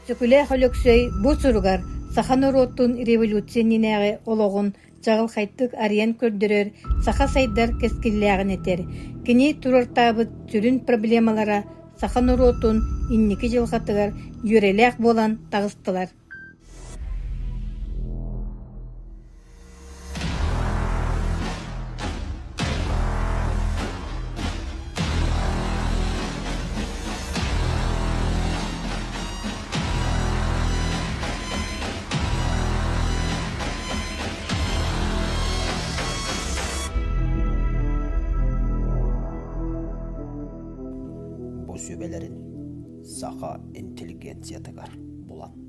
Өксөкүлээх Өлөксөй бу суругар саха норуотун революция иннинээҕи олоҕун чаҕылхайдык арыйан көрдөрөр саха сайдар кэскиллээҕин этэр. Кини туруортаабыт сүрүн проблемалара саха норуотун инники дьылҕатыгар дьүөрэлээх буолан таҕыстылар. Бу сүбэлэрин саха интеллигенциятыгар булан.